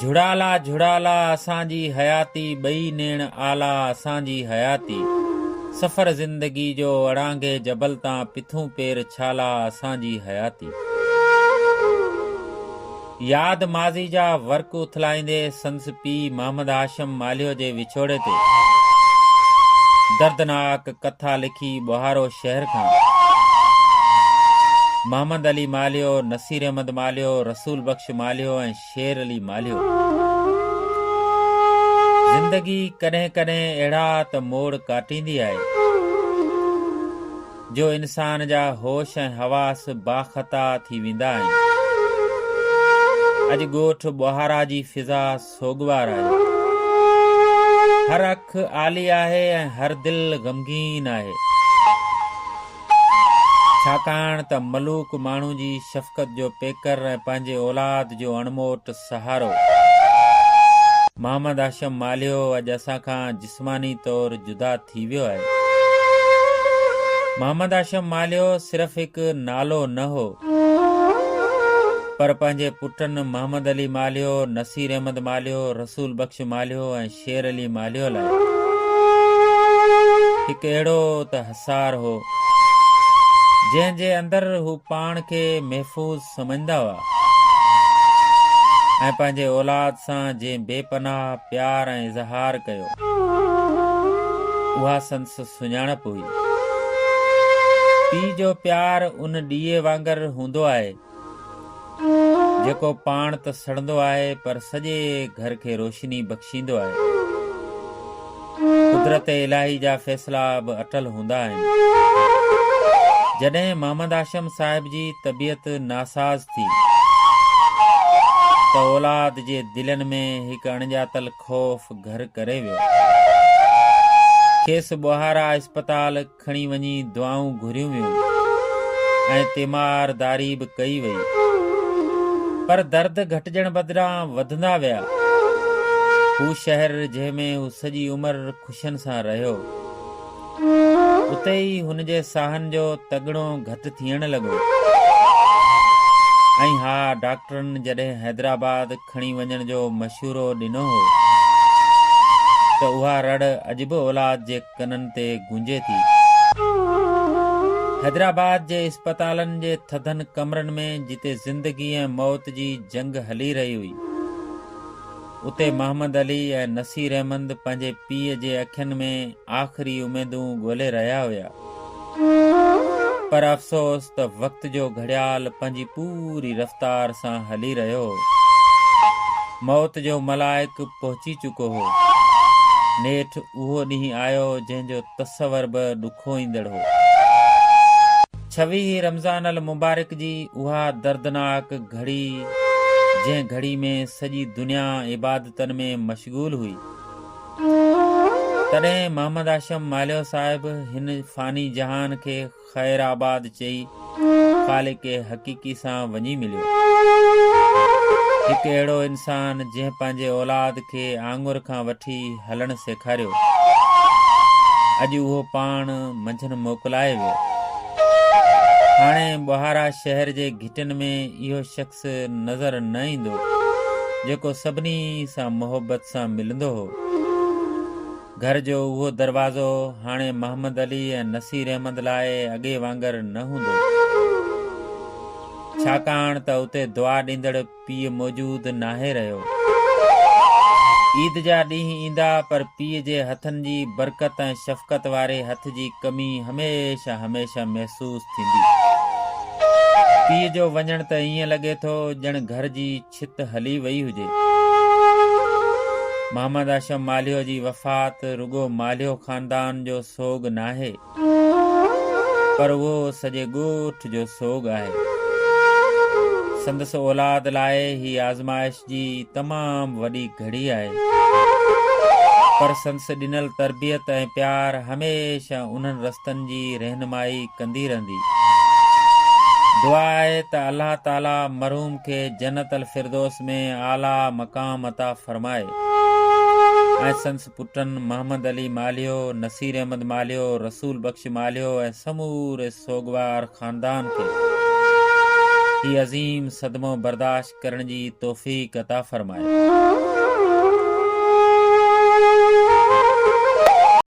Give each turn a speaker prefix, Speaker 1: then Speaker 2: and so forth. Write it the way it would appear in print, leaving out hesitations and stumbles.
Speaker 1: جھڙالا جھڙالا اسان جي حياتي ٻئي نيڻ آلا اسان جي حياتي سفر زندگي جو اڙانگي جبل تان پٿون پير ڇالا اسان جي حياتي ياد ماضي جا ورق اٿلائيندي سندس پيء محمد هاشم مالهيو جي وڇوڙي تي دردناڪ ڪٿا لکي ٻوهارو شهر کان محمد علي مالهيو، نصير احمد مالهيو، رسول بخش مالهيو ۽ شير علي مالهيو. زندگي ڪڏهن ڪڏهن اهڙا ته موڙ ڪاٽيندي آهي جو انسان جا هوش ۽ حواس باخطا ٿي ويندا آهن. اڄ ڳوٺ ٻوهارا جي فضا سوڳوار آهي. هر اک آلي آهي ۽ هر دل غمگين آهي. ڇاڪاڻ ته ملوڪ ماڻهو جي شفقت جو پيڪر ۽ پنهنجي اولاد جو اڻموٽ سهارو محمد هاشم مالهيو اڄ اسان کان جسماني طور جدا ٿي ويو آهي. محمد هاشم مالهيو صرف هڪ نالو نه هو پر پنهنجي پٽن محمد علي مالهيو، نصير احمد مالهيو، رسول بخش مالهيو ۽ شير علي مالهيو لاء هڪ اهڙو ته حصار هو، جنهن جي اندر هو پاڻ کي محفوظ سمجهندا هئا ۽ پنهنجي اولاد سان جنهن بي پناهه پيار ۽ اظهار ڪيو، اها سندس سڃاڻپ هئي. پيء جو پيار ان ڏيئي وانگر هوندو آهي، جيڪو پاڻ ته سڙندو آهي پر سڄي گهر کي روشني بخشيندو آهي. قدرت الاهي جا فيصلا به اٽل هوندا آهن. جڏهن محمد هاشم صاحب جي طبيعت ناساز ٿي ته اولاد جي دلين ۾ هڪ اڻڄاتل خوف گهر ڪري ويو. کيس ٻوهارا اسپتال کڻي وڃي دعائون گهريون ويون ۽ تيمار داري به ڪئي وئي پر درد گهٽجڻ بدران وڌندا ويا. هو شهر جنهن ۾ هو سڄي عمر خوشين سان رهيو، اتي ئي هن جي ساهن جو تڳڻو گهٽ ٿيڻ لڳو ۽ ها ڊاڪٽرن جڏهن حيدرآباد کڻي وڃڻ جو مشورو ڏنو هو ته اها رڙ اڄ به اولاد جي ڪنن تي گونجي ٿي. حيدرآباد جي اسپتالن جي ٿڌن ڪمرن ۾ جتي زندگي ۽ موت جي جنگ هلي رهي هئي، اتي محمد علي ۽ نصير احمد پنهنجي پيء جي اکين ۾ آخري اميدون ڳولي رهيا هيا. پر افسوس ته وقت جو گهڙيال پنهنجي پوري رفتار سان هلي رهيو هو. موت جو ملائڪ پهچي چڪو هو. نيٺ اهو ڏينهن آيو جنهن جو تصور به ڏکوئيندڙ هو. ڇويهين رمضان المبارڪ جي اها دردناڪ گهڙي جنهن گهڙي ۾ سڄي دنيا عبادتن ۾ مشغول هئي. تڏهن محمد هاشم مالهيو صاحب هن فاني جهان کي خير آباد چئي خالق حقيقي سان وڃي مليو. هڪ اهڙو انسان جنهن پنهنجي اولاد کي آڱر کان وٺي هلڻ سيکاريو، اڄ اهو پاڻ منجهن موڪلائي ويو. هاڻي ٻهارا شهر جي گهٽين ۾ اهو شخص نظر نه ايندو، جيڪو سڀني سان محبت سان ملندو هو. گهر جو اهو دروازو هاڻي محمد علي ۽ نصير احمد لاء اڳي وانگر نه هوندو، ڇاڪاڻ ته اتي دعا ڏيندڙ پيء موجود ناهي رهيو. عيد جا ڏينهن ايندا پر پيء جي هٿن جي برڪت ۽ شفقت واري هٿ جي ڪمي هميشه هميشه محسوس ٿيندي. پيء جو وڃڻ ته ائين لڳي ٿو ڄڻ گهر جي ڇت هلي وئي هجي. محمد هاشم مالهيو جي وفات رڳو مالهيو خاندان جو سوڳ ناهي پر اهو سڄي ڳوٺ جو سوڳ آهي. سندس اولاد لاء هي آزمائش جي تمام وڏي گهڙي آهي پر سندس ڏنل تربيت ۽ پيار هميشه انهن رستن جي رهنمائي ڪندي رهندي. دعا آهي ته الله تعالي مرحوم کي جنت الفردوس ۾ اعليٰ مقام عطا فرمائي ۽ سندس پٽن محمد علي مالهيو، نصير احمد مالهيو، رسول بخش مالهيو ۽ سموري سوڳوار خاندان کي هي عظيم صدمو برداشت ڪرڻ جي توفيق عطا فرمائي.